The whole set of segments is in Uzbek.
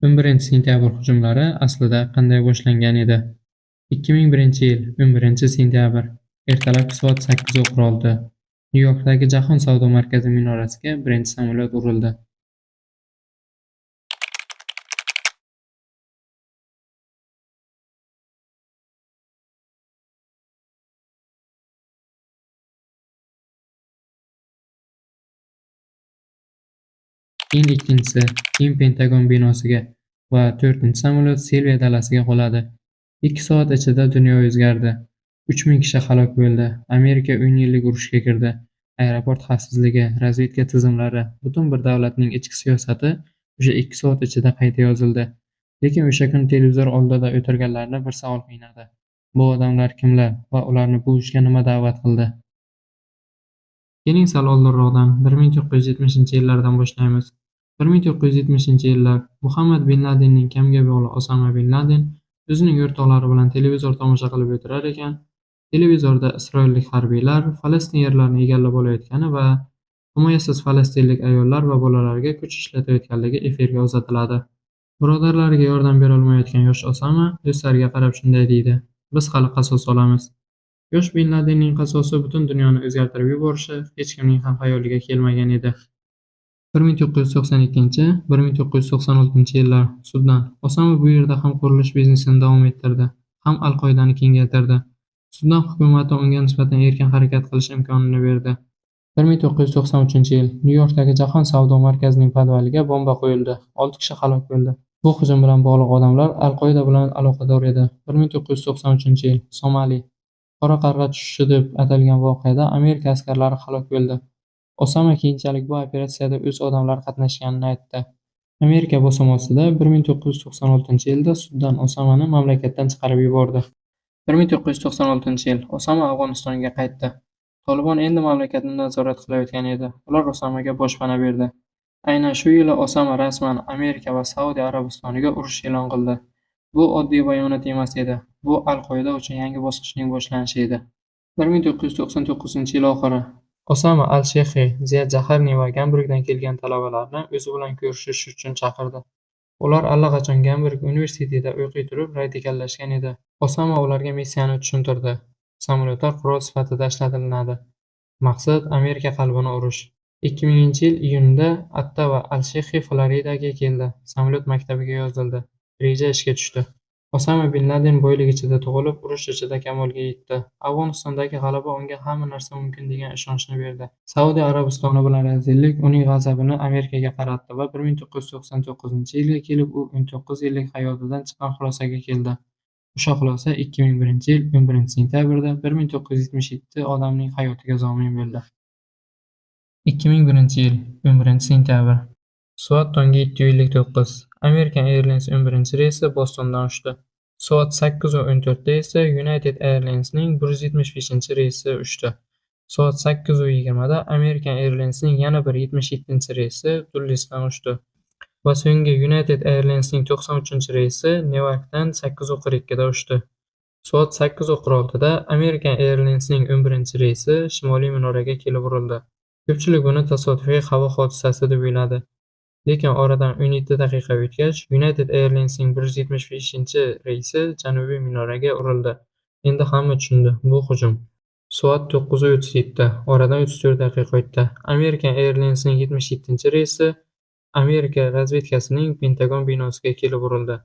11-sentyabr hujumlari aslida qanday boshlangan edi? 2001-yil 11-sentyabr, ertalabki soat 8:46. Nyu-Yorkdagi Jahon savdo markazi minorasiga birinchi samolyot urildi. Keyin ikkinchisi, keyin Pentagon binosiga va to'rtinchi samolyot Silviya dalasiga quladi. 2 soat ichida dunyo o'zgardi. 3000 kishi halok bo'ldi. Amerika 10 yillik urushga kirdi. Aeroport xavfsizligi, razvedka tizimlari, butun bir davlatning ichki siyosati o'sha 2 soat ichida qayta yozildi. Lekin o'sha kuni televizor oldida o'tirganlarni bir savol qiynadi. Bu odamlar kimlar va ularni bu ishga nima da'vat qildi? Keling, sal oldinroqdan 1970-yillardan boshlaymiz. 1970-yillar Muhammad bin Ladenning kamgap o'g'li Osama bin Laden o'zining o'rtoqlari bilan televizor tomosha qilib o'tirar ekan, televizorda isroillik harbiylar Falastin yerlarini egallab olayotgani va himoyasiz falastinlik ayollar va bolalarga kuch ishlatayotganligi efirga uzatiladi. Birodarlariga yordam bera olmayotgan yosh Osama do'stlariga qarab shunday deydi: "Biz hali qasos olamiz." Yosh bin Ladenning qasosi butun dunyoni o'zgartirib yuborishi hech kimning ham xayoliga kelmagan edi. 1992-1996 yillar Sudan. Osama bu yerda ham qurilish biznesini davom ettirdi, ham Al-Qoidani kengaytirdi. Sudan hukumati unga nisbatan erkin harakat qilish imkonini berdi. 1993-yil Nyu-Yorkdagi Jahon savdo markazining podvaliga bomba qo'yildi. 6 kishi halok bo'ldi. Bu hujum bilan bog'liq odamlar Al-Qoida bilan aloqador edi. 1993-yil Somali. Qora qarg'a tushishi deb atalgan voqeada Amerika askarlari halok bo'ldi. Osama keyinchalik bu operatsiyada o'z odamlari qatnashganini aytdi. Amerika bosim ostida 1996-yilda Sudan Osamani mamlakatdan chiqarib yubordi. 1996-yil Osama Afg'onistonga qaytdi. Tolibon endi mamlakatni nazorat qilayotgan edi. Ular Osamaga boshpana berdi. Aynan shu yili Osama rasman Amerika va Saudiya Arabistoniga urush e'lon qildi. Bu oddiy bayonot emas edi. Bu Al-Qoida uchun yangi bosqichning boshlanishi edi. 1999-yil oxiri Osama al-Shexi, Ziyad Jaharni va Gamburgdan kelgan talabalarni o'zi bilan ko'rishish uchun chaqirdi. Ular allaqachon Gamburg universitetida o'qiy turib radikallashgan edi. Osama ularga missiyani tushuntirdi. Samolyotlar qurol sifatida ishlatilinadi. Maqsad Amerika qalbini urish. 2000-yil iyunda Atta va al-Shexi Floridaga keldi. Samolyot maktabiga yozildi. Reja ishga tushdi. Osama bin Laden boylik ichida tug'ilib, urush ichida kamolga yetdi. Afg'onistondagi g'alaba unga hamma narsa mumkin degan ishonchni berdi. Saudiya Arabistoni bilan razillik uning g'azabini Amerikaga qaratdi va 1999-yilga kelib u 19 yillik hayotidan chiqqan xulosaga keldi. O'sha xulosa 2001-yil 11-sentyabrda 1977 odamning hayotiga zomin bo'ldi. 2001-yil 11-sentyabr. Soat tonggi 7:59. American Airlines 11-reysi Bostondan uchdi. Soat 8:14 da esa United Airlines'ning 175-reysi uchdi. Soat 8:20 da American Airlines'ning yana bir 77-reysi Dullisdan uchdi. Va so'nggi United Airlines'ning 93-reysi Newarkdan 8:42 da uchdi. Soat 8:46 da American Airlines'ning 11-reysi Shimoliy minoraga kelib urildi. Ko'pchilik buni tasodifiy havo hodisasi deb o'yladi. Lekin oradan 17 daqiqa o'tgach, United Airlines'ning 175-reysi Janubiy minoraga urildi. Endi hamma tushundi, bu hujum. Soat 9:37, oradan 34 daqiqa o'tdi. American Airlines'ning 77-reysi Amerika razvedkasining Pentagon binosiga kelib urildi.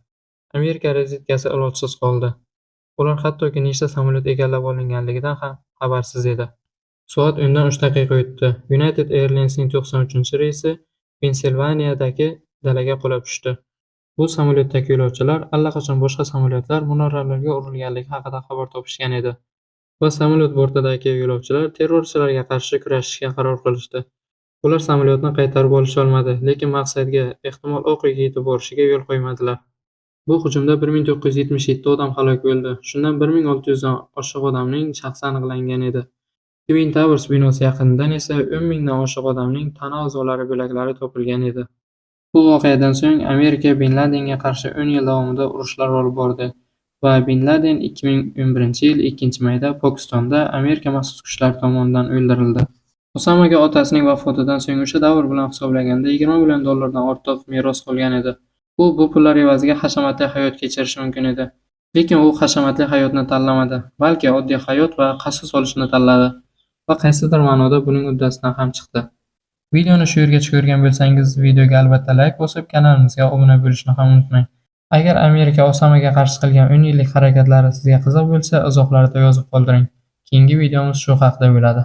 Amerika razvedkasi ilojsiz qoldi. Ular hattoki nechta samolyot egallab olinganligidan ham xabarsiz edi. Soat 10:03 o'tdi. United Airlines'ning 93-reysi Pensilvaniyadagi dalaga qulab tushdi. Bu samolyotdagi yo'lovchilar allaqachon boshqa samolyotlar minoralarga urilganligi haqida xabar topishgan edi. Va samolyot bortidagi yo'lovchilar terrorchilarga qarshi kurashishga qaror qilishdi. Ular samolyotni qaytarib olisholmadi, lekin maqsadga, ehtimol Oq uyga yetib borishiga yo'l qo'ymadilar. Bu hujumda 1977 odam halok bo'ldi. Shundan 1600 dan oshiq odamning shaxsi aniqlangan edi. Twin Towers binosi yaqinidan esa 10 mingdan oshiq odamning tana a'zolari bo'laklari topilgan edi. Bu voqeadan so'ng Amerika bin Ladenga qarshi 10 yil davomida urushlar olib bordi va bin Laden 2011-yil 2-mayda Pokistonda Amerika maxsus kuchlari tomonidan o'ldirildi. Osamaga otasining vafotidan so'ng o'sha davr bilan hisoblaganda $20 million ortiq meros qolgan edi. U bu pullar evaziga hashamatli hayot kechirishi mumkin edi. Lekin u hashamatli hayotni tanlamadi, balki oddiy hayot va qasos olishni tanladi va qaysidir ma'noda buning uddasidan ham chiqdi. Videoni shu yergacha ko'rgan bo'lsangiz, videoga albatta layk bosib, kanalimizga obuna bo'lishni ham unutmang. Agar Amerika Osamaga qarshi qilgan 10 yillik harakatlari sizga qiziq bo'lsa, izohlarda yozib qoldiring. Keyingi videomiz shu haqida bo'ladi.